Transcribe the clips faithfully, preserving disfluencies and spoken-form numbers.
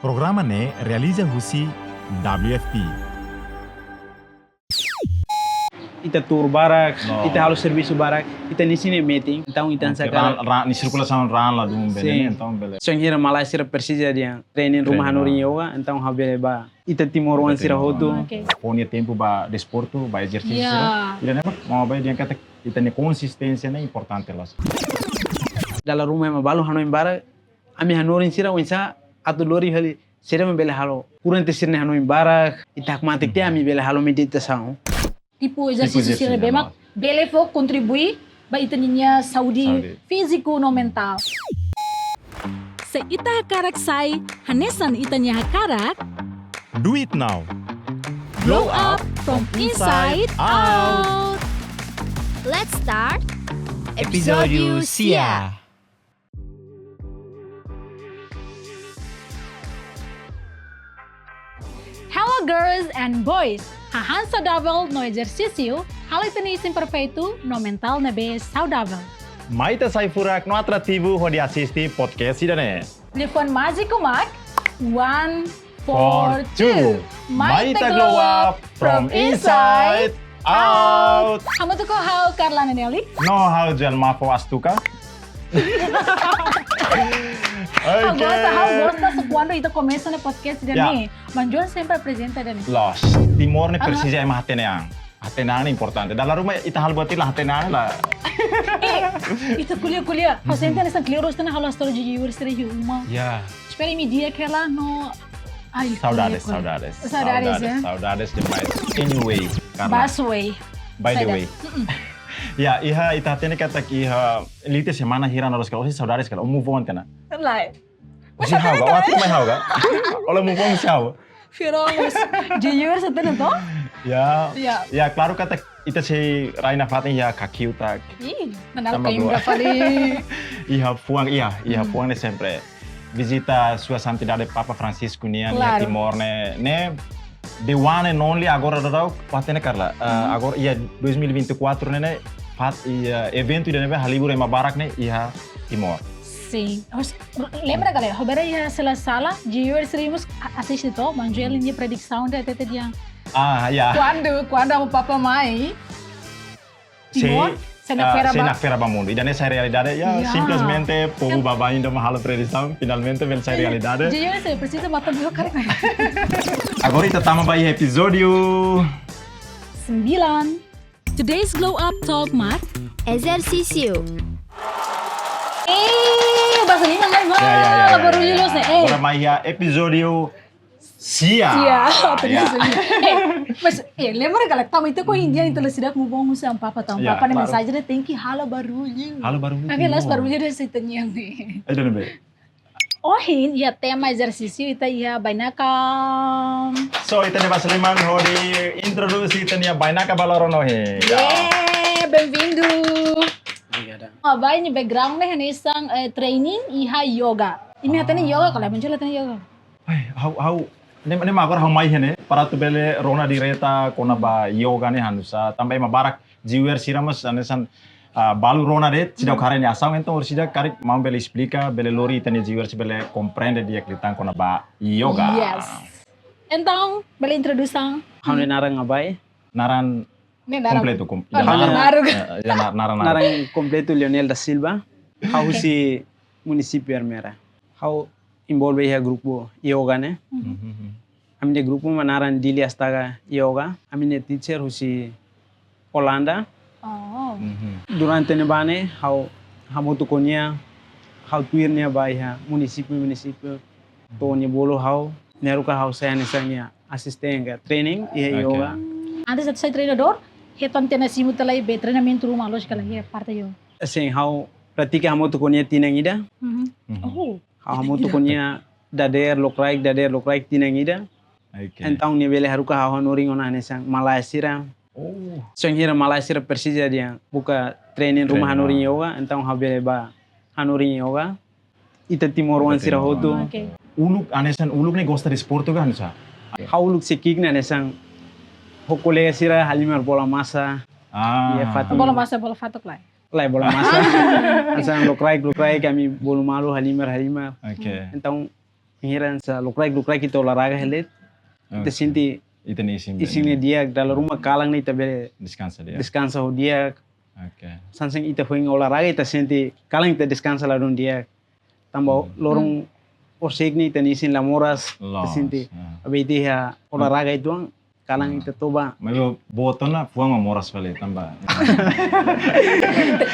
Programa ne'e realiza husi W F P. Ita tuur barak, no, ita halo servisu barak, ita-nia isin ne'e metin, entaun ita, oke, saka raan, raan, nia sirkulasaun raan ladún bele, sin, ne'e, entaun bele. Se bainhira malae sira presiza dehan treinu ruma, treinu, hanorin yoga, entaun ha'u bele bá. Ita timoroan sira hotu. Oke. Fó nia tempu ba desportu, ba ezersísiu sira. Ya. Ida-ne'e mak, maun Abai dehan katak ita-nia konsisténsia ne'e importante loos. Dala ruma ema balu hanoin barak, ami hanorin sira oinsá atu lori hali, sira mak bele halo. Durante sira-nia hanoin barak, ita hakmatek tiha, ami bele halo meditasaun. Tipu ezersísiu, tipu ezersísiu sira ne'ebé mak bele fó kontribui ba ita-nia saúde, saúde fíziku no mentál. Se ita hakarak sai hanesan ita-nia hakarak, do it now. Glow up from inside out. Let's start epizódiu sia. Hello girls and boys. Hahán saudavel no ezersísiu halo ita-nia isin perfeitu no mentál ne'ebé saudavel. Mai ita sai furak no atrativu hodi asiste podcast ida-ne'e. Liafuan májiku mak one, four, two. Mai ita glow up from inside out. Hamutuk ho ha'u Carla Neneli. No ha'u Joel Mafo Astuka. Ha'u gosta, ha'u gosta se kuandu ita komesa ona podcast ida-ne'e. Ya. Maun Joel sempre aprezenta ida-ne'e. Loos, Timor ne'e, aha, presiza ema hatene an. Hatene an importante. Dala ruma ita halo buat ida la hatene an la. Eh, ita ko'alia, ko'alia. Ha'u sente hanesan ko'alia terus, ita halo istória de Yuri sira iha uma. Ya. Espera, imi di'ak ka lae, no. Ai, saudades, ko'alia, ko'alia. Saudades. Saudades, saudades, ya? Saudades demais. Anyway, Carla. Busway. By the way. Saida? Mm-mm. Ya, iha ita hatene katak iha lite semana hira na dos kali, ó sei saudades ka lae, ó move on tiha ona? Lae. Ó sei ha'u ka, ó atu mai ha'u ka? Ó la move on husi ha'u? Viramos. Junior sá hatene to? Ya. Ya. Ya, klaru katak ita sei rai nafatin iha kakiu tak. Ih, tanba kainga fali. Iha fuan, iha, iha fuan ne'e sempre vizita Sua Santidade Papa Francisco nian, iha, klaru, Timor ne'e, ne'e the one and only agora daudaun, ó hatene Carla, eh, agora iha dois mil e vinte e quatro ne'e, ne'e, fat, iha eventu ida ne'ebé halibur ema barak ne'e iha Timor. Sin. Hos, lembra ka lae, ho bera iha sela sala, Junior sira mós a-, asiste to, maun Joel nia predisaun ida hatete dehan. Ah, ya. Kuandu, kuandu Amu Papa mai Timor, sei, sei nakfera, ah, sei ba-, nakfera ba mundu. Ida-ne'e sai realidade, ya, ya, simplesmente povu baibain mak halo predisaun, finalmente bele sai realidade. Junior sei presiza matan dua kali. Agora ita tama ba iha epizódiu sembilan. Today's Glow Up Talk mak ezersísiu. Eh, bahasa Inggris, ya, ya, ya, ya, barullu, ya, loos, eh. Agora mai iha epizódiu sia. Sia, ah, ya. Eh, mas, eh, lembra ka lae, tama ita ko India, ita la sidak move on husi Amu Papa, Amu Papa nia mensajen ne'e tenke halo barullu. Halo barullu. Oke, loos, barullu ida sei tanya ni. Ayo, dona be. Ohin, iha tema ezersísiu ita iha bainaka. So, ita-nia basa liman hodi introduce ita-nia bainaka ba loron ohin. Yeay, bem-vindo. Obrigada. Abai nia background ne'e hanesan, eh, training iha yoga. Imi hatene yoga ka lae, maun Joel hatene yoga? Ai, ha'u, ha'u, ne'e, ne'e mak agora ha'u mai iha ne'e, para atu bele rona direta kona-ba yoga ne'e hanusa, tanba ema barak, viewer sira mós hanesan, ah, balu rona de'it, seidauk haree nia asaun, entaun orsida karik maun bele esplika, bele lori ita-nia viewer sira bele komprende di'ak liután kona-ba yoga. Yes. Entaun, bele introdusaun. Ha'u-nia naran Abai. Naran ne'e naran kompletu, kom-, oh, ya, naran, naran. Eh, ya, na-, naran, naran. Naran kompletu Leonel da Silva. Ha'u husi munisípiu Ermera. Ha'u envolve iha grupu yoga ne'e. Mhm. Ami-nia grupu mak naran Dili Astaga Yoga. Ami-nia teacher husi Holanda. Oh. Mhm. Durante ne'ebá ne'e ha'u hamutuk ho nia, ha'u tuir nia ba iha munisípiu-munisípiu. To'o nia bolu ha'u, nia haruka ha'u sai hanesan nia asistente ka training iha yoga. Antes atu sai treinadór, hetan tiha ona simu tiha lai be treinamentu ruma loos ka lae iha parte yoga? Sin, ha'u pratika hamutuk ho nia tinan ida. Mhm. Mhm. Oh. Ha'u hamutuk ho nia dadeer lokraik, dadeer lokraik tinan ida. Oke. Entaun nia bele haruka ha'u hanorin ona hanesan malae sira. Oh. Se bainhira malae sira presiza dehan buka training ruma, training, hanorin yoga, entaun ha'u bele bá hanorin yoga. Ita timoroan sira hotu. Ita timoroan. Oke. Uluk, hanesan uluk ne'e gosta desportu ka hanesan? Ha'u uluk sei ki'ik ne'e hanesan ho kolega sira halimar bola masa. Ah. Iha fatin. Bola masa, bola fatuk lae? Lae, bola masa. Hanesan lokraik, lokraik, ami bolu malu, halimar, halimar. Oke. Entaun, Bainhira hanesan lokraik-lokraik ita olahraga hela de'it, ita sente isin ne'e di'ak, dala ruma kalan ne'e ita bele deskansa di'ak. Hanesan ita foin olahraga ita sente kalan ita deskansa ladún di'ak. Tanba loron horiseik ne'e ita-nia isin la moras, ita sente. Maibé ita iha olahraga uitoan, kalan ita toba. Maibé boot ona fuan mak moras fali tanba.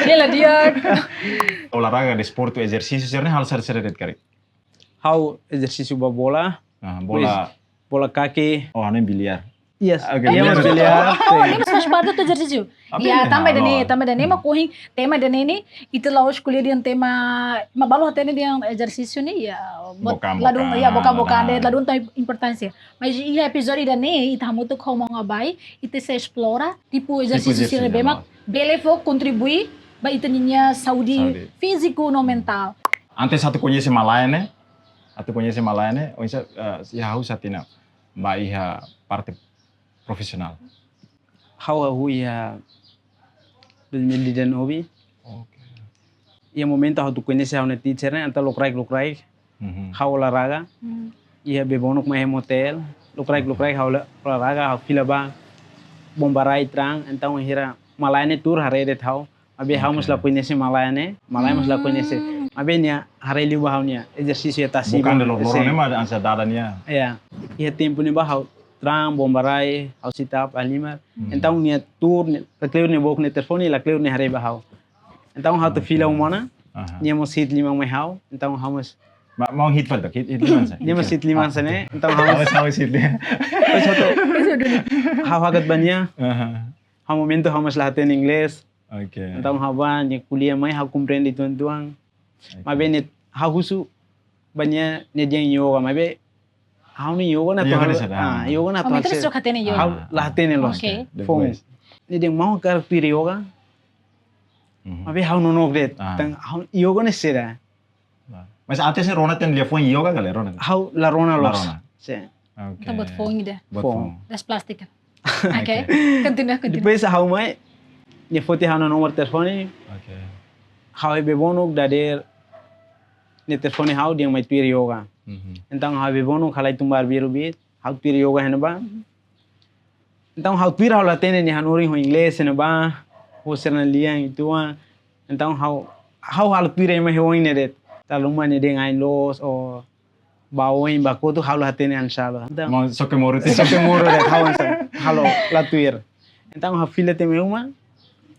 Nia la di'ak. Olahraga, desportu, ezersísiu sira-ne'e halo saida-saida de'it karik? Ha'u ezersísiu ba bola. Bola kaki. Oh, ha'u-nia biliar. Yes. Oke, biliar. Biliar. Oh, ne'e mós faz parte do ezersísiu. Ya, tanba ida-ne'e, tanba ida-ne'e mak ohin tema ida-ne'e ne'e, ita la'ós ko'alia dehan tema, mak balu hatene dehan ezersísiu ne'e, ya, boot, ladún, ya, boka-boka de'it, ladún tau importánsia. Mas iha epizódiu ida-ne'e, ita hamutuk ho maun Abai, ita sei esplora tipu ezersísiu sira ne'ebé mak bele fó kontribui ba ita-nia saúde fíziku no mentál. Antes atu koñese malae ne'e, atu koñese malae ne'e, oinsá, eh, iha ha'u sá tinan ba iha parte profisionál? Ha'u hahú iha dois mil e dezanove. Oke. Iha momentu ha'u atu koñese ha'u-nia teacher ne'e, entaun lokraik-lokraik ha'u olahraga. Iha Bebonuk mai iha motél, lokraik-lokraik ha'u olahraga, ha'u fila ba bomba rai, train, entaun iha malae ne'e tuur haree de'it ha'u. Maibé ha'u mós la koñese malae ne'e, malae mós la koñese. Maibé nia haree liu ba ha'u-nia ezersísiu iha tasi. Bukan de lorong ne'e mak hanesan dada nia. Ya, iha tempu ne'ebá ha'u train, bomba rai, ha'u sit up, halimar. Entaun nia tuur, nia lakleur nia book nia telefone, lakleur nia haree ba ha'u. Entaun ha'u atu fila uma ona, nia mós hi'it liman mai ha'u, entaun ha'u mós. Maun hi'it fali, hi'it liman sá. Nia mós hi'it liman sá ne'e, entaun ha'u mós. Ha'u mós hi'it liman. Ha'u hakat ba nia. Ha'u momentu ha'u mós la hatene inglés. Oke. Entaun ha'u ba, nia ko'alia mai, ha'u komprende uitoan-uitoan. Maibé ne'e ha'u husu ba nia, nia dehan yoga, maibé ha'u-nia yoga ne'e atu halo, ah, yoga ne'e atu halo. Ha'u la hatene loos. Oke. Foun. Nia dehan maun hakarak tuir yoga. Maibé ha'u nonook de'it. Tan ha'u yoga ne'e saida. Mas antes ne'e rona tiha nia liafuan yoga ka lae, rona? Ha'u la rona loos. Sin. Oke. Entaun buat foun ida. Buat foun. Das plástika. Oke. Kontinua, kontinua. Depois ha'u mai, nia foti ha'u-nia nomor telefone. Oke. Ha'u iha Bebonuk, dadeer nia telefone ha'u dehan mai tuir yoga. Entaun ha'u iha Bebonuk, halai tun ba Arbiru Beach, ha'u tuir yoga iha ne'ebá. Entaun ha'u tuir ha'u la hatene nia hanorin ho inglés iha ne'ebá, ho sira-nia lian uitoan. Entaun ha'u, ha'u halo tuir ema iha oin ne'e de'it. Dala ruma nia dehan ain loos, o ba oin, ba kotuk, ha'u la hatene hanesan saida. Entaun maun xoke moru tiha. Xoke moru de'it, ha'u hanesan halo la tuir. Entaun ha'u fila tiha mai uma,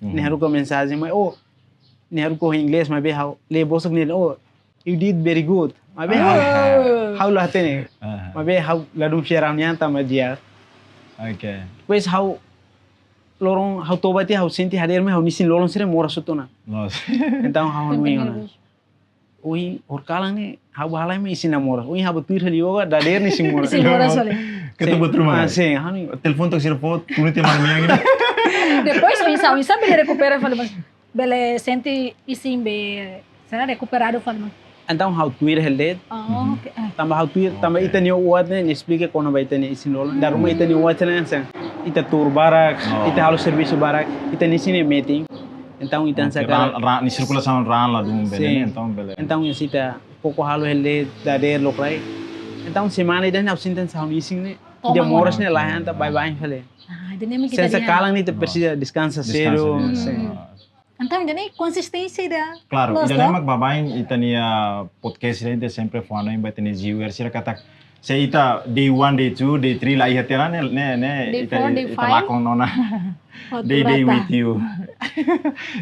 nia haruka mensajen mai, oh, nia haruka ho inglés, maibé ha'u lee bosok nia, oh, "You did very good." Maibé ha'u, ha'u la hatene. Maibé ha'u ladún fiar ha'u-nian tanba di'ak. Oke. Depois ha'u loron ha'u toba tiha ha'u sente hadeer mai ha'u-nia isin-lolon sira moras hotu ona. Loos. Entaun ha'u hanoin ona. Ohin horikalan ne'e ha'u ba halai mai isin la moras. Ohin ha'u ba tuir hela yoga, dadeer ne'e isin moras. Isin moras fali. Keta buat ruma. Ah, sin, ha'u hanoin. Telefone to'o sira fó, tunu tiha maun Miang ini. Depois oinsá, oinsá bele rekupera fali mak. Bele sente isin be, sira rekuperadu fali mak. Entaun ha'u tuir hela de'it. Oh, oke. Tanba ha'u tuir, tanba ita-nia oan ne'e, nia esplika kona-ba ita-nia isin-lolon. Dala ruma ita-nia oan ne'e hanesan, ita tuur barak, ita halo servisu barak, ita-nia isin ne'e metin. Entaun ita hanesan karik nia sirkulasaun raan ladún bele, entaun bele. Entaun ita koko halo hela de'it, dadeer lokraik. Entaun semana ida ne'e ha'u sente hanesan ha'u-nia isin ne'e, ida moras ne'e laiha, entaun baibain fali. Ah, ida-ne'e mak ita hanesan kalan ne'e ita presiza deskansa sedu. Deskansa sedu. Sin. Entaun ida-ne'e konsisténsia ida. Klaru, ida-ne'e mak baibain ita-nia podcast ida, ita sempre fó hanoin ba ita-nia viewer sira katak se ita day one, day two, day three la iha tiha ona ne'e, ne'e, ne'e ita, ita lakon ona. Day, day with you.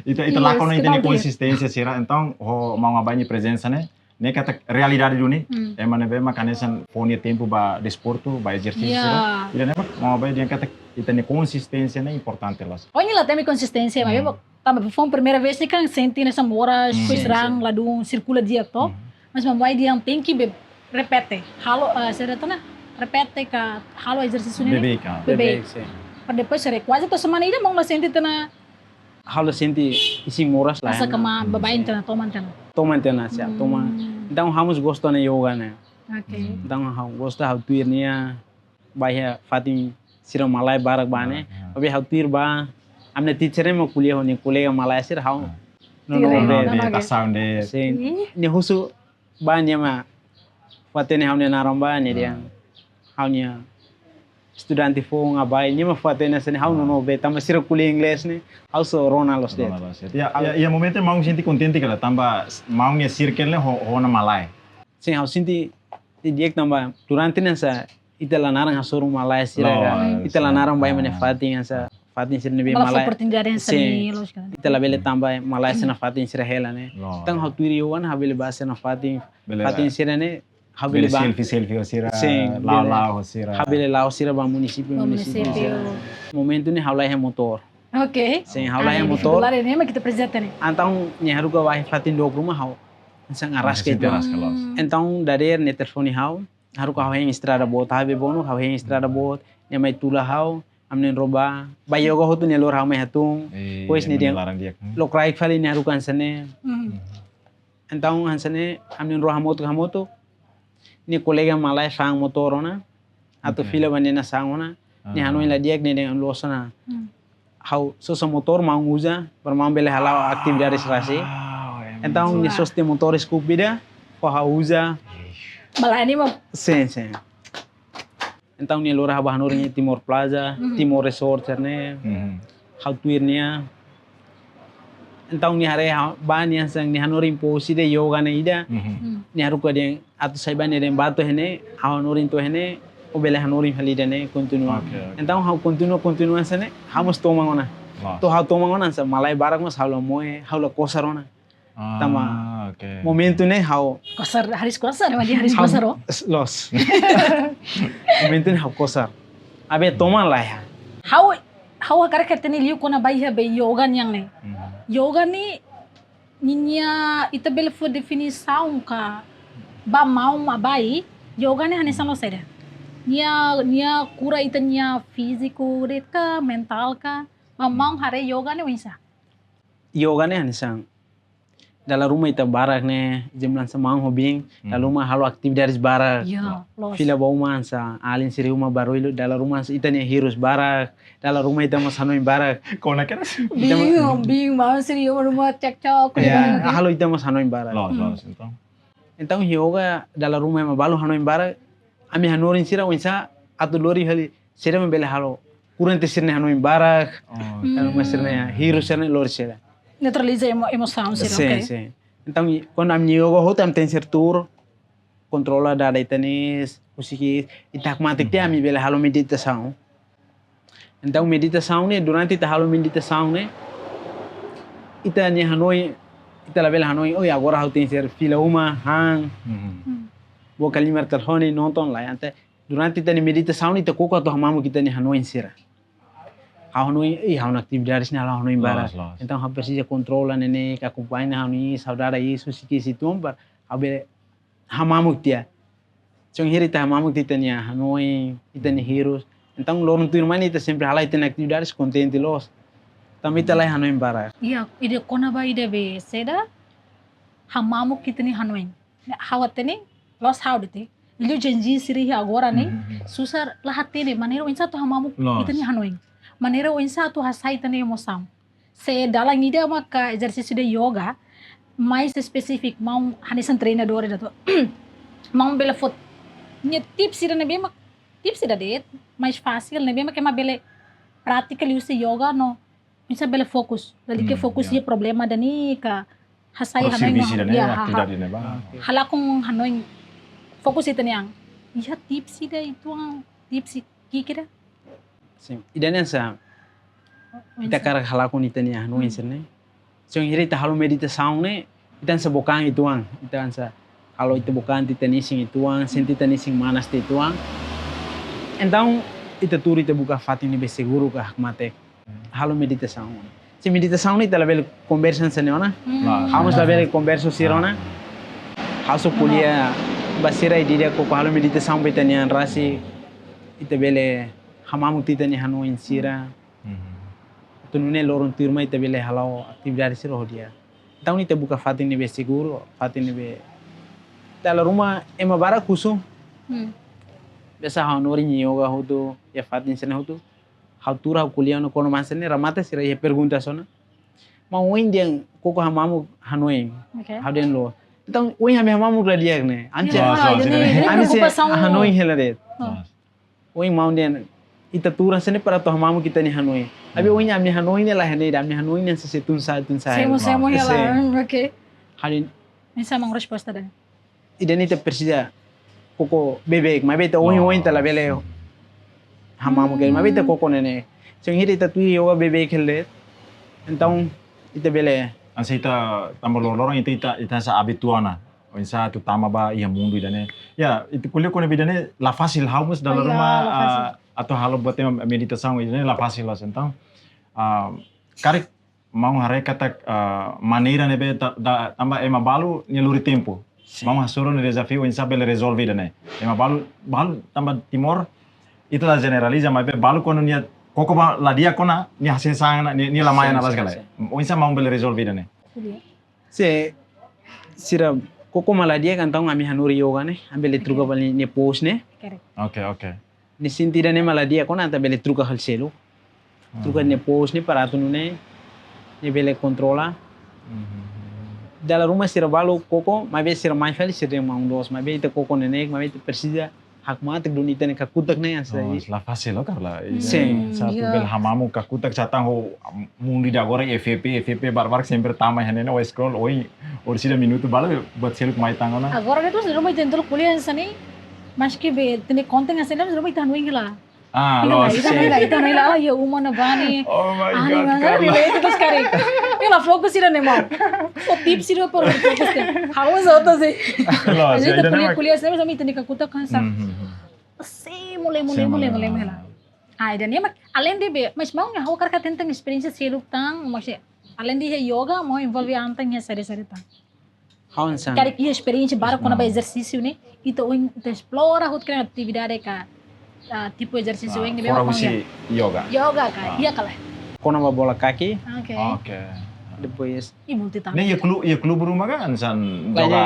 Ita, ita lakon ona ita-nia konsisténsia sira. Entaun ho maun Abai nia prezensa ne'e, ne'e katak realidade duni. Ema ne'ebé mak hanesan fó nia tempu ba desportu, ba ezersísiu sira. Ida-ne'e mak maun Abai dehan katak ita-nia konsisténsia ne'e importante loos. Oh, nia la temi konsisténsia, maibé tanba foin primeira vez ne'e kan sente hanesan moras, depois raan ladún sirkula di'ak to. Mas maun Abai dehan tenke be repete. Halo, eh, sira tana repete ka halo ezersísiu ne'e. Beibeik, ah. Beibeik. Beibeik, sin. Para depois sira kuaze to'o semana ida maun la sente tiha ona. Ha'u la sente isin moras la. Asa kama baibain tiha ona, toman tiha ona. Toman tiha ona, sin, toman. Entaun ha'u mós gosta ona yoga ne'e. Oke. Entaun ha'u gosta, ha'u tuir nia, ba iha fatin sira malae barak ba ne'e. Maibé ha'u tuir ba, ami-nia teacher ne'e mak ko'alia ho nia kolega malae sira, ha'u. Tuir, no, no, no, no, no. Tasaun de'it. Sin. Nia husu ba nia mak fó-hatene ha'u-nia naran ba, nia dehan. Ha'u-nia estudante foun Abai, nia mak fó-hatene hanesan ne'e, ha'u nonook be, tanba sira ko'alia inglés ne'e, ha'u só rona loos de'it. Rona loos de'it. Ya, ya, iha momentu ne'e maun sente kontente ka lae, tanba maun nia circle ne'e ho, ho ona malae. Sin, ha'u sente di'ak tanba durante ne'e hanesan ita la naran hasoru malae sira ka. Loos, ita la naran ba ema nia fatin hanesan, fatin sira ne'ebé malae. Oportunidade hanesan ne'e, loos ka. Ita labele tama ba malae sira-nia fatin sira hela ne'e. Loos. Entaun ha'u tuir yoga ne'e ha'u bele ba sira-nia fatin, fatin sira ne'e ha'u bele ba. Bele selfie, selfie ho sira, la'o, la'o ho sira. Ha'u bele la'o ho sira ba munisípiu, munisípiu sira. Momentu ne'e ha'u la iha motór. Oke. Sin, ha'u la iha motór. Difikultade ne'e mak ita presiza hatene. Entaun nia haruka ba iha fatin dook ruma ha'u hanesan arraska. Sente arraska loos. Entaun dadeer nia telefone ha'u, haruka ha'u hein estrada boot, ha'u bá Bonu, ha'u hein estrada boot, nia mai tula ha'u, ami na'in-rua bá, bá yoga hotu nia lori ha'u mai hatún. Depois nia dehan, laran di'ak, lokraik fali nia haruka hanesan ne'e. Entaun hanesan ne'e, ami na'in-rua hamutuk, hamutuk, nia kolega malae fa'an motór ona, atu fila ba nia nasaun ona, nia hanoin la di'ak, nia dehan loos ona. Ha'u sosa motór maun uza, para maun bele hala'o atividade rasik. Entaun nia sosa tiha motór Scoopy ida, fó ha'u uza. Bala animo. Sin, sin. Entaun nia lori ha'u bá hanorin iha Timor Plaza, Timor Resort sira-ne'e. Ha'u tuir nia. Entaun nia haree ha'u bá nia hanesan nia hanorin pose ida yoga ne'e ida. Nia haruka dehan atu sai ba nia dehan bá to'o iha ne'e, ha'u hanorin to'o iha ne'e, ó bele hanorin fali ida-ne'e, kontinua. Oke, oke. Entaun ha'u kontinua, kontinua hanesan ne'e, ha'u mós toman ona. To'o ha'u toman ona hanesan malae barak mós ha'u la moe, ha'u la kosar ona. Tanba momentu ne'e ha'u kosar, hariis kosar, memang dia hariis kosar, oh. Loos. Momentu ne'e ha'u kosar. Abe toman la iha. Ha'u, ha'u hakarak hatene liu kona-ba iha be yoga nian ne'e. Yoga ne'e, ninia ita bele fó definisaun ka ba maun Abai, yoga ne'e hanesan loos saida? Nia, nia kura ita-nia fíziku de'it ka, mentál ka, ba maun haree yoga ne'e oinsá? Yoga ne'e hanesan dala ruma ita barak ne'e, jemlan hanesan maun ho biin, dala ruma halo atividades barak. Ya, loos. Fila ba uma hanesan, alin sira iha uma barullu, dala ruma hanesan ita-nia hirus barak, dala ruma ita mós hanoin barak. Kona kedas? Biin, biin, maun sira iha uma cekcok. Ya, halo ita mós hanoin barak. Loos, loos, entaun. Entaun yoga dala ruma ema balu hanoin barak, ami hanorin sira oinsá atu lori fali sira mak bele halo kurante sira-nia hanoin barak. Dala ruma sira-nia hirus sira-ne'e lori sira. Neutraliza emo-, emosaun sira, oke. Sin, sin. Entaun, kuandu ami yoga hotu ami tenke ser tuur, kontrola dada ita-nia iis, husik iis, ita hakmatek tiha ami bele halo meditasaun. Entaun meditasaun ne'e, durante ita halo meditasaun ne'e, ita-nia hanoin, ita labele hanoin, oh, agora ha'u tenke ser fila uma, han, buka halimar telefone, nonton, lae. Entaun durante ita-nia meditasaun ne'e, ita koko atu hamamuk ita-nia hanoin sira. Ha'u hanoin, ih, ha'u-nia atividades ne'e halo ha'u hanoin barak. Loos, loos. Entaun ha'u presiza kontrola ne'e, ne'e, ka akompaña ha'u-nia iis, ha'u dada iis, husik iis uitoan para ha'u bele hamamuk tiha. Se bainhira ita hamamuk tiha ita-nia hanoin, ita-nia hirus. Entaun loron tuirmai ne'e ita sempre hala'o ita-nia atividades kontente loos. Tanba ita laiha hanoin barak. Iya, ida kona-ba ida be saida, hamamuk ita-nia hanoin. Ne'e ha'u hatene, loos ha'u de'it. Liuliu Gen Z sira iha agora ne'e, susar la hatene maneira oinsá atu hamamuk ita-nia hanoin. Maneira oinsá atu hasai ita-nia emosaun. Se dalan ida maka ezersísiu de yoga, mais espesífiku, maun hanesan treinadór ida to. Maun bele fó nia tips ida ne'ebé mak, tips ida de'it, mais fasil, ne'ebé mak ema bele pratika liuhusi yoga no, oinsá bele fokus. Lalika fokus iha problema ida-ne'e ka hasai hanoin, servisu ida-ne'e, ya, atividade ne'ebá. Halakon hanoin, fokus ita-nia an. Iha tips ida uitoan, tips ki'ik ida? Sin, ida-ne'e hanesan ita hakarak halakon ita-nia hanoin sira-ne'e. Se bainhira ita halo meditasaun ne'e, ita hanesan book an uitoan, ita hanesan halo ita book an tiha ita-nia isin uitoan, sente ita-nia isin manas tiha uitoan. Entaun ita tuur ita buka fatin ne'ebé seguru ka hakmatek. Halo meditasaun. Se meditasaun ne'e ita labele konversa hanesan ne'e ona. Ha'u mós labele konversa ho sira ona. Ha'u só ko'alia ba sira ida-idak koko halo meditasaun ba ita-nia an rasik, ita bele hamamuk tiha ita-nia hanoin sira. Atu nune'e loron tuirmai ita bele hala'o atividade sira ho di'ak. Entaun ita buka fatin ne'ebé seguru, fatin ne'ebé dala ruma ema barak husu. Biasa ha'u hanorin yoga hotu, iha fatin sira-ne'e hotu. Ha'u tuur ha'u ko'alia ona kona-ba hanesan ne'e, remata sira iha pergunta hanesan ne'e. Maun dehan koko hamamuk hanoin. Oke. Ha'u dehan loos. Entaun, ohin ami hamamuk la di'ak ne'e. Antes, Ya, Loos, loos, jadi ne'e, ne'e ami sei preokupasaun. hanoin hela de'it. Loos. Ohin maun dehan, ita tuur hanesan ne'e para atu hamamuk ita-nia hanoin. Maibé ohin ami hanoin ne'e la hanesan ne'e, ami hanoin ne'e sei tun sa'e, tun sa'e. Semo, semo Loos. hela. Sei. Hmm, oke. Hal ini Esa maun resposta ida-ne'e. Ida-ne'e ita presiza koko beibeik, maibé ita ohin-ohin ita labele hamamuk hela, maibé ita koko neineik. Se ohin ita tuir yoga beibeik hela de'it, entaun ita bele. Hanesan ita tanba loron-loron ita, ita, ita hanesan abitua ona. Oinsá atu tama ba iha mundu ida-ne'e. Ya, ita ko'alia kona-ba ida-ne'e la fasil, ha'u mós dala Oh, ya, ruma, la fasil. ah, atu halo buat ema meditasaun ida-ne'e la fasil loos. Entaun, ah, karik maun haree katak, ah, maneira ne'ebé ta-, da-, tanba ema balu nia lori tempu. Sin. Maun hasoru nia dezafiu oinsá bele rezolve ida-ne'e. Ema balu, balu tanba Timor, ita la jeneraliza, maibé balu kuandu nia koko ba la di'ak ona, nia hase'e hanesan ne'e, nia, nia la mai Sin, ona loos sin, ka lae. sin. Oinsá maun bele rezolve ida-ne'e. Iya. Se sira koko mak la di'ak, entaun ami hanorin yoga ne'e, ami bele Oke. troka ba nia pose ne'e. Correct. Oke, oke. Nia sente ida-ne'e mak la di'ak ona, entaun bele troka halo seluk. Troka Hmm. nia pose ne'e para atu nune'e, nia bele kontrola. Hmm. Dala ruma sira balu koko, maibé sira mai fali sira dehan maun loos, maibé ita koko neineik, maibé ita presiza hakmatek duni ita-nia kakutak ne'e hanesan Oh, ne'e. la fasil loos, Carla. Sin. Sa tu Iya. bele hamamuk kakutak sa tang ho mundu ida agora F Y P, F Y P barbarak sempre tama iha ne'e ne'e, o scroll, oi, orsida minutu balu, buat seluk mai tang ona. Agora ne'e tuir dala ruma ita tentu ko'alia hanesan ne'e, maski be, ita-nia konten hanesan ne'e, dala ruma ita hanoin hela. Ah, Ita loos, hanoin hela, sin. ita hanoin hela, ita hanoin hela, ah, ya uma ne'ebá ne'e. Oh my Ah, ne'e God, mas Carla. Carla, itu terus karik. Ita la fokus ida-ne'e maun. O tips ida para fokus kan. Ha'u só tá sih. Loos, Jadi ya, ita ida-ne'e ko'alia, mak- ko'alia, hanesan ne'e, ita-nia kakutak hanesan. Hmm, hmm, hmm. Semo, lemo, Semo, lemo, lemo, lemo, lemo. hela. Ah, ida-ne'e mak, além de be, mas maun nia ha'u hakarak hatene tan esperiénsia seluk tan, maksudnya, além de yoga, maun envolve an tan iha saida-saida tan. Ha'u hanesan. Karik iha esperiénsia barak kona-ba Hmm. ezersísiu ne'e, ita ohin, ita esplora hotu kriatividade ka, ah, tipu ezersísiu Ah, ohin ne'e fora maun husi ya. yoga. Yoga ka, Ah. iya ka lae. Kona-ba bola kaki. Oke. Oke. Depois Ih, multi talenta. Ne'e iha klube, iha klube ruma ka, hanesan Lae, joga,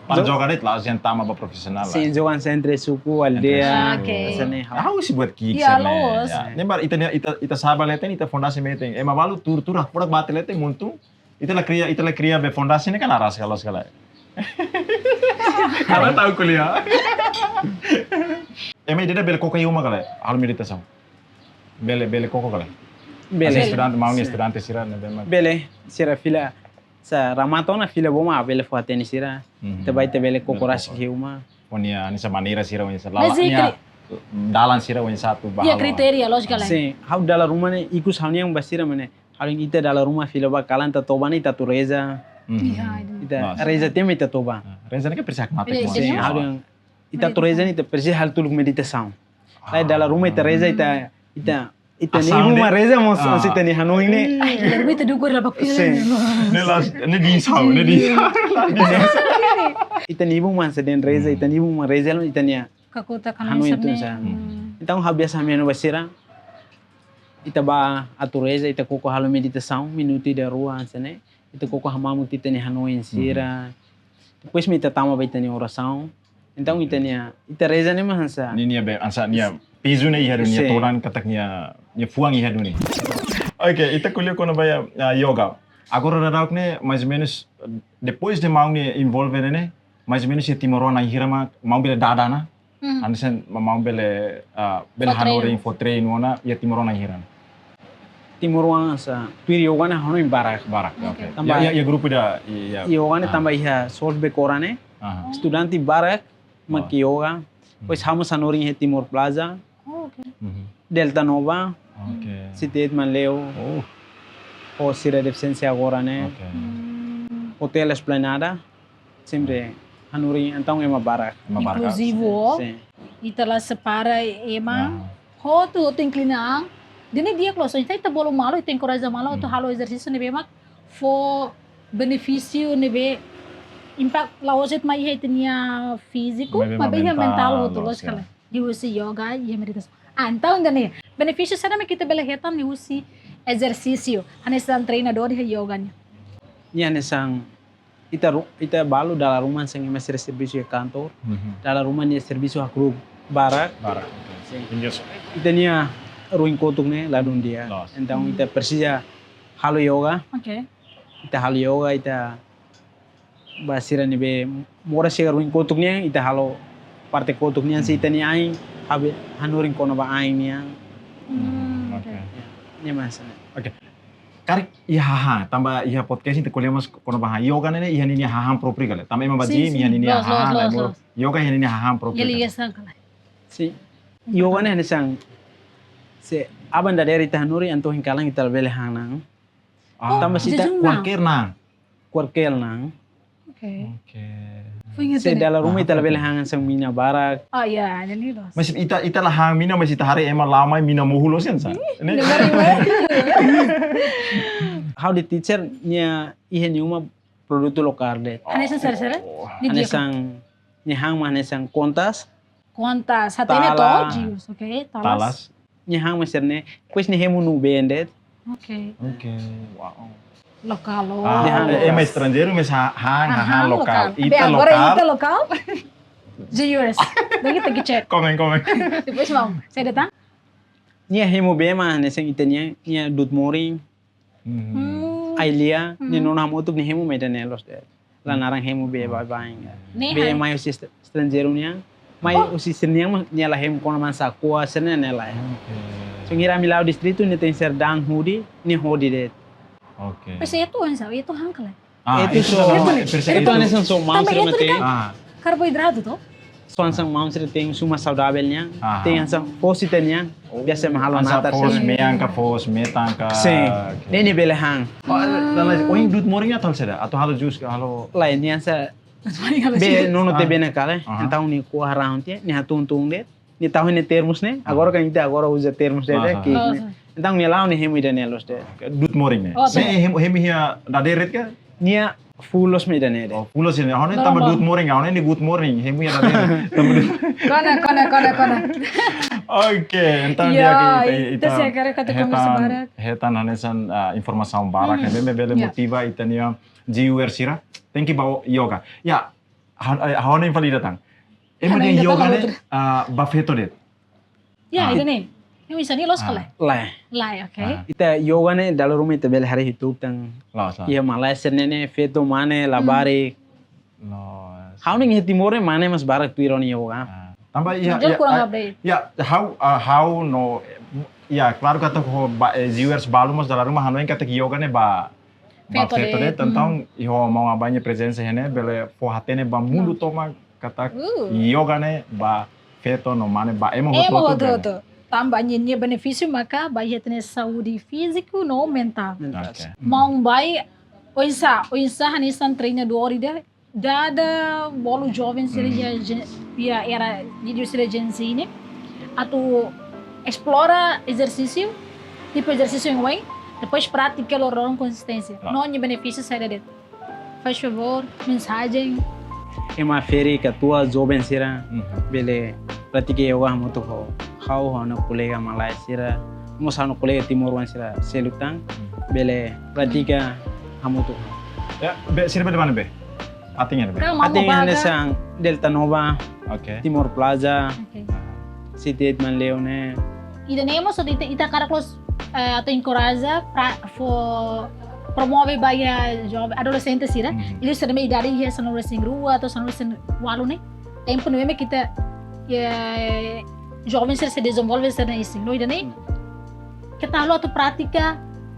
para jo- joga de'it la, hanesan tama ba profisionál la. Sin, joga hanesan entre suku, Entre aldeia, suku. Oke. hanesan ne'e. Ah, husi buat ki'ik Iya, hanesan ne'e. loos. Ya. Ne'e mak ita, ita, ita sa'e ba leten, ita fondasi meeting. Ema balu tuur-tuur, hakfodak bá leten, muntu. Ita la kria, ita la kria be fondasi ne'e kan aras ka loos ka lae. Ha'u la tau ko'alia. Ema ida-idak bele koko iha uma ka lae, halo meditasaun. Bele, bele koko ka lae. Bele. Hanesan estudante, maun nia Sin. estudante sira ne'ebé mak. Bele, sira fila, se remata ona fila ba uma, bele fó-hatene sira. Mhm. Ita bá ita bele koko Bele rasik koko. iha uma. Ó-nia, hanesan maneira sira, ó-nia hanesan Mas lala, i nia kri- dalan sira, ó-nia satu Iya, bahalo. kritéria, lójika lae. Sin, ha'u dala ruma ne'e, ikus ha'u-nian ba sira mak ne'e. Ha'u ita dala ruma fila ba kalan ita toba ne'e ita atu reza. Mhm. Iya, itu. Ita Mas. reza tiha mak ita toba. Ah, reza ne'e kan presiza hakmatek Iya, mós. Sin, iya. ha'u dehan ita atu reza ne'e ita presiza halo tuluk meditasaun. Lae dala ruma ita reza ita, ita, ita-nia Asal ibun de- mak reza mós, Ah. hanesan ita-nia hanoin ne'e. Ai, dala ruma ita dukur la bakpila Sin. ne'e. Ne'e la, ne'e dinsau, ne'e dinsau. Ita-nia ibun mak hanesan dehan reza, Hmm. ita-nia ibun mak reza, ita-nia Kakutak hanoin hanoin hanesan tun ne'e. sa. Hmm. Entaun, ha'u biasa hanoin ba sira, ita bá atu reza, ita koko halo meditasaun, minutu ida rua, hanesan ne'e. Ita koko hamamuk ita-nia hanoin sira. Mhm. Depois mak ita tama ba ita-nia orasaun. Entaun, ita-nia, ita reza ne'e mak hanesan. Nia, nia be, hanesan nia pezu ne'e iha duni, nia Sin. todan katak nia, nia fuan iha duni. Oke, ita ko'alia kona-ba, ah, yoga. Agora daudaun ne'e, mais ou menos, depois de maun ne'e envolve ne'e, mais ou menos iha timoroan na'in hira mak maun bele dada ona. Mhm. Hanesan ma-, maun bele, ah, bele Fó treinu. hanorin fó treinu ona iha timoroan na'in hira. Timoroan hanesan tuir yoga ne'e hanoin barak. Barak, Oke. oke. Tanba Ya, ya, ya, grupu ida, ya. yoga ne'e Ah. tanba iha Solbek oras ne'e. Aha. Estudante barak mak Oh. yoga. Hmm. Depois ha'u mós hanorin iha Timor Plaza, Oh, oke. Mhm. Delta Nova, Oke. City Eight Manleu, Oh. ho sira defisiénsia agora ne'e. Oke. Hmm. Hotel Esplanada, sempre hanorin, entaun ema barak. Ema barak. Inkluzivu, Sin. ita la separa ema, Ah. hotu, hotu inklina an. Ida-ne'e di'ak loos, ita, ita bolu malu, ita enkoraja malu, atu Hmm. halo ezersísiu ne'ebé mak fó benefísiu ne'ebé impaktu la'ós de'it mai iha ita-nia fíziku, Maibé maibé iha mentál, mentál hotu, loos, loos ya. ka lae. Liuhusi yoga, iha meditasaun. Ah, entaun ida-ne'e, benefísiu saida mak ita bele hetan liuhusi ezersísiu, hanesan treinadór iha yoga nian? Nia hanesan ita ru-, ita balu dala ruma hanesan ema sira servisu iha kantor, Mhm. dala ruma nia servisu hakru'uk barak. Barak, oke. Sin. Inggris. Ita-nia ruin kotuk ne'e ladún di'ak. Loos. Entaun, ita presiza halo yoga. Oke. Ita halo yoga, ita ba sira ne'ebé moras chega ruin kotuk nian, ita halo parte kotuk nian, se ita-nia ain, habe hanorin kona-ba ain nian. Hmm, Oke. oke. Ya, ne'e mak hanesan ne'e. Karik iha hahán, tanba iha podcast ita ko'alia mós kona-ba hahán. Yoga ne'e iha ninia hahán própriu ka lae. Tanba ema ba Sin, gym sin. iha ninia Loos, loos, hahán, loos, lae, loos. Yoga iha ninia hahán própriu Jadi ka lae. ya sang ka lae. Sin. Yoga ne'e hanesan, se aban dadeer ita hanorin, entaun ohin kalan ita labele han na'an. Ah, Tanba se ita jejun na'an. Kualkér na'an. Kualkér na'an. Oke. Oke. Foin ingat Se ne'e. dala ruma ita labele han hanesan mina barak. Oh ya, jadi loos. Mas ita ita la han mina, mas ita haree ema la han mai mina mohu loos hanesan. Ne'e. Dengar ini. Ha'u-nia teacher nia iha nia uma produtu lokál de'it. Hanesan sira-sira? Oh. Di dia. Hanesan, nia han mak hanesan kontas, Kontas, hatene Tala. to, Jius, oke? Talas. Talas. nia han mak sira-ne'e, depois nia hemu nubeen de'it. Oke. Oke. Wow. Lokál. Ah, Dia han eh, lokál. Ema estranjeiru mas ha- han, Ah, han lokál. Be, Ita agora lokál. ita lokál. Jius. Daqui tem que check. Komen, komen. Depois vamos. Sai datang? Nia hemu bee mak hanesan ita-nian, nia dut morin, Hmm. Hmm. ai-lia, nia Hmm. nonu hamutuk nia hemu mak ida-ne'e loos de'it. La naran hemu bee baibain. Ne'e Bee han. mai husi est- estranjeiru nian, mai Oh. husi sira-nian mak nia la hemu kona-ba sakoa sira-ne'e, nia la hemu. Oke. So ngira ami la'o distritu nia tenke ser da'an hudi, nia hodi de'it. Oke. Mas itu han sa, itu han ka lae. Ah, Itu itu so- sama, Itu persa- itu. Hanesan so maun Tanba sira itu mate. kan- Ah, Karboidratu to? So hanesan maun sira tenke suma saudavel nian. Aha. Tenke hanesan foos ita-nian. Biasa ema halo hanesan natar foos sira. mean ka, foos metan ka. Sin. Oke. Ne'e nia bele han. Oh, dan lagi, oh, yang dut morin atu halo saida? Atu halo jus ka halo? Lae, nia hanesan Mas paling kalau bee sih. nonu tiha Ah. bee nakal, eh. Aha. Entaun nia ko'a rahun tiha, nia hatun-tun de'it. Nia tau nia termos ne'e. Agora kan ita agora uza termos de'it, eh, Aha. ki'ik Oh, ne'e. sin. Entaun nia la'o nia hemu ida-ne'e loos de'it. Oke, dut morin ne'e. Oh, sin. Ne'e hemu hemu iha dadeer de'it ka? Nia full loos mak ida-ne'e de'it. Oh, full loos ne'e. Hone tanba Normal. Dut morin, hone ne'e good morning. Hemu iha dadeer. Tanba dut- Kona, kona, kona, kona. Oke, entaun Ya, di'ak, ita, ita ita se kare kata kami hetan, sebarak. Hetan hanesan, ah, informasaun barak, Hmm. ne'ebé bele Ya. motiva ita-nia viewer sira. Thank you ba yoga. Ya, ha- eh, ha'u-nia fali datang. Ema Ha'u-nia dehan yoga datang ne'e, outro. ah, ba feto de'it. Ya, Ah. ida-ne'e. Yang bisa ni loos ka lae. Lae. Lae, oke. Ah. Ita yoga ne'e dala ruma ita bele haree iha YouTube tan. Loos, ah. Iha Malaysia ne'e ne'e feto mane la Hmm. barak. Loos. Ha'u-nia iha Timor ne'e mane mas barak tuir ona yoga. Ah. Tanba iha, Jal iha, kurang ah, update. iha, ha'u, ah, ha'u no, ya, klaru katak ho ba, eh, viewers balu mós dala ruma hanoin katak yoga ne'e ba, ba Feto feto de'it, de'it, entaun iha maun Abain nia prezensa iha ne'e bele fó hatene ba mundu tomak katak Uh. yoga ne'e ba feto no mane ba ema Ema hotu-hotu. hotu-hotu. Tanba nia, nia benefísiu maka ba iha ita-nia saúde fíziku no mentál. Oke. Maun Abain, oinsá, oinsá hanesan treinadór ida, dada bolu joven sira iha, iha era de sira Gen Z ne'e atu esplora ezersísiu, tipu ezersísiu yang oin, depois pratika loron konsisténsia. Klaru. No nia benefísiu saida de'it? Faz favór, mensajen. Ema ferik-oan, joven sira Mhm. bele pratika yoga hamutuk ho ha'u, ho ha'u-nia kolega malae sira, mós ha'u-nia kolega timoroan sira seluk tan, bele pratika hamutuk. Ya, be, sira be de mana be? Ating ya be? Kau mau Ating paga? Hanesan Delta Nova, Oke. Timor Plaza, Oke. City Eight Manleu ne'e. Ida-ne'e mós atu ita, ita hakarak loos, eh, atu enkoraja pra, fó, promove ba iha joven, adolexente sira. Mhm. Ida sira ne'ebé idade iha sanulu-resin-rua to'o sanulu-resin-ualu ne'e. Tempu ne'ebé mak ita, ya, joven sira sei dezenvolve sira-nia isin. No ida-ne'e, keta haluha atu pratika,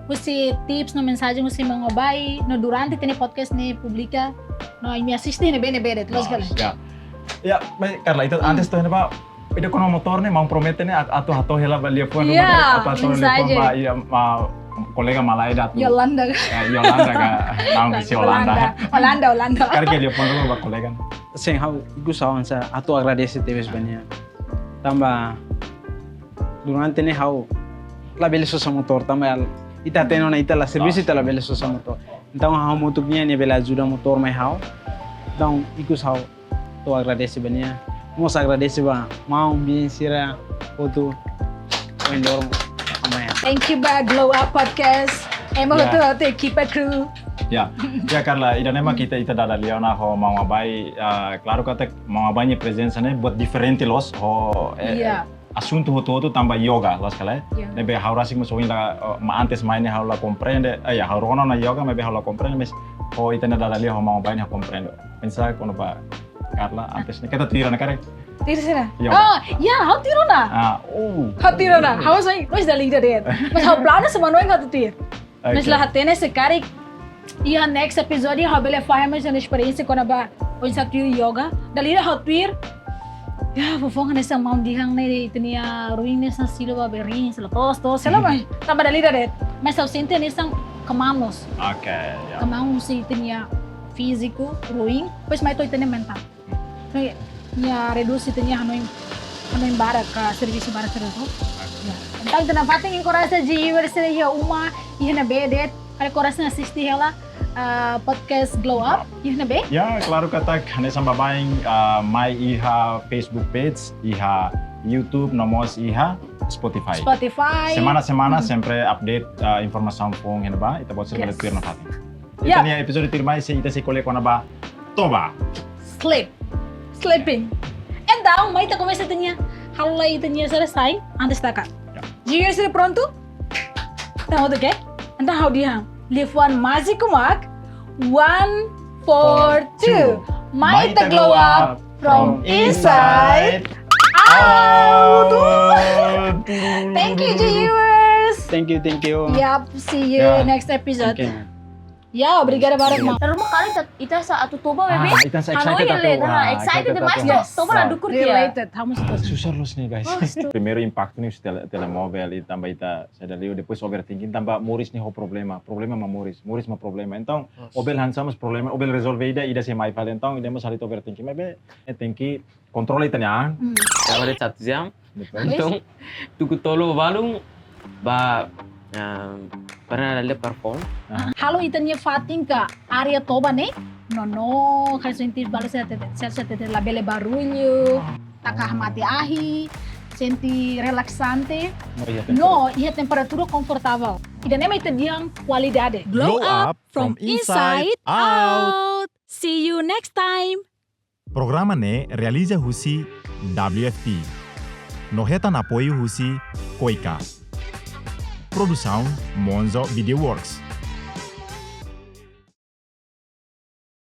husi tips no mensajen husi maun Abain, no durante ita-nia podcast ne'e publika, no imi asiste ne'ebé ne'ebé de'it, loos ka lae. Ya. Ya, baik, Carla, ita antes to'o ne'ebá, ida kona-ba motór ne'e, maun promete ne'e, at-, atu hato'o hela ba liafuan, Ya, atu hato'o hela mensajen. liafuan ba, ya, ma, kolega malae ida atu. Yolanda. Ya, Yolanda ka, naun husi Holanda. Holanda, Holanda. Karik liafuan dulu ba kolega. Sin, ha'u ikus ha'u hanesan atu agradese tebes ba nia. Tanba durante ne'e ha'u labele sosa motór, tanba ita hatene ona ita la servisu, ita labele sosa motór. Entaun ha'u hamutuk nia, nia bele ajuda motór mai ha'u. Entaun ikus ha'u atu agradese ba nia. Mós agradese ba maun, biin sira hotu. Oin loron mai. Thank you ba Glow Up Podcast. Ema Ya. hotu-hotu ekipa kru. Ya, ya Carla, ida-ne'e mak ita, ita dada lia ona ho maun Abain, ah, klaru katak maun Abain nia prezensa ne'e buat diferente loos ho, eh, Ya. asuntu hotu-hotu tanba yoga, loos ka lae. Ya. Ne'ebé ha'u rasik mós ohin la, eh, ma antes mai ne'e ha'u la komprende, eh, ya, ha'u rona ona yoga, maibé ha'u la komprende, mas ho ita-nia dada lia ho maun-bain ha'u komprende. Pensa kona-ba Carla antes ne'e keta tira na kare. Tira sira. Iya, Ah, ya, ha'u tiru ona. Ah, oh. Ha'u tiru ona. Ha'u sai, mas dala ida de'it. Mas ha'u planu semana ha'u tiru. Mas Oke. la hatene se karik iha next episode ha'u bele fahe mais esperiénsia kona-ba oinsá tuir yoga. Dala ida ha'u tuir. Ya, foufoun hanesan maun dehan ne'e ita-nia ruin hanesan silo ba berin, silo tos, tos, silo mai. Tanba dala ida de'it. Mas ha'u sente hanesan kmaan mós. Oke, ya. Kmaan husi ita-nia fíziku, ruin, depois mai to'o ita-nia mentál. Nia redús ita-nia hanoin, hanoin barak ka servisu barak sira hotu. Ya. Entaun ita-nia fatin enkoraja G U sira iha uma, iha ne'ebé de'it, karik enkoraja asiste hela ah, podcast Glow Up, iha ne'ebé? Ya, klaru katak hanesan baibain ah, mai iha Facebook page, iha YouTube, no mós iha Spotify. Spotify. Semana-semana sempre update ah, informasaun foun iha ne'ebá, ita-boot sira bele tuir nafatin. Ya. Ita-nia episode tuirmai sei ita sei ko'alia kona-ba toba. Sleep. Sleeping. Entaun, mai ita komesa ita-nia, halo lai ita-nia selesai, antes taka. Ya. G U sira prontu? Entaun, oke? Entaun, ha'u dehan. Liafuan májiku mak, one, four, two. Mai ita glow up from inside out. Thank you, G U. Thank you, thank you. Yap, see you Ya. next episode. Okay. Ya, obrigada barak, maun. Terus kali ita, ita sa atu toba, Ah, bebé. ita sa excited Hanoin atu, le, nah, ah, excited kita demais, atu. toh, toba la dukur dia. Related, kamu sudah. Susar loos ne'e, guys. Primeiru impaktu ne'e husi tele, telemóvel, i tanba ita saida liu, depois overthinking, tanba moris ne'e ho problema, problema mak moris, moris mak problema. Entaun, ó bele hanesan mós problema, ó bele rezolve ida, ida sei mai fali. Entaun, ida mós halo ita overthinking, maibé, eh, tenke kontrola ita-nia an. Trabalha satu jam. Betul. Entaun, tuku tolu balun ba ah, para le perform. Halo ita-nia fatin ka área toba ne'e? No, no, kan sente balu se tete, se tete labele barullu, taka hamate ahi, sente relaxante. Oh, iya, No, iha temperatura konfortavel. Ida-ne'e mak ita dehan kualidade. Glow up from inside out. See you next time. Programa ne'e realiza husi W F P. No hetan apoiu husi Koika. Produsaun Monzo Video Works.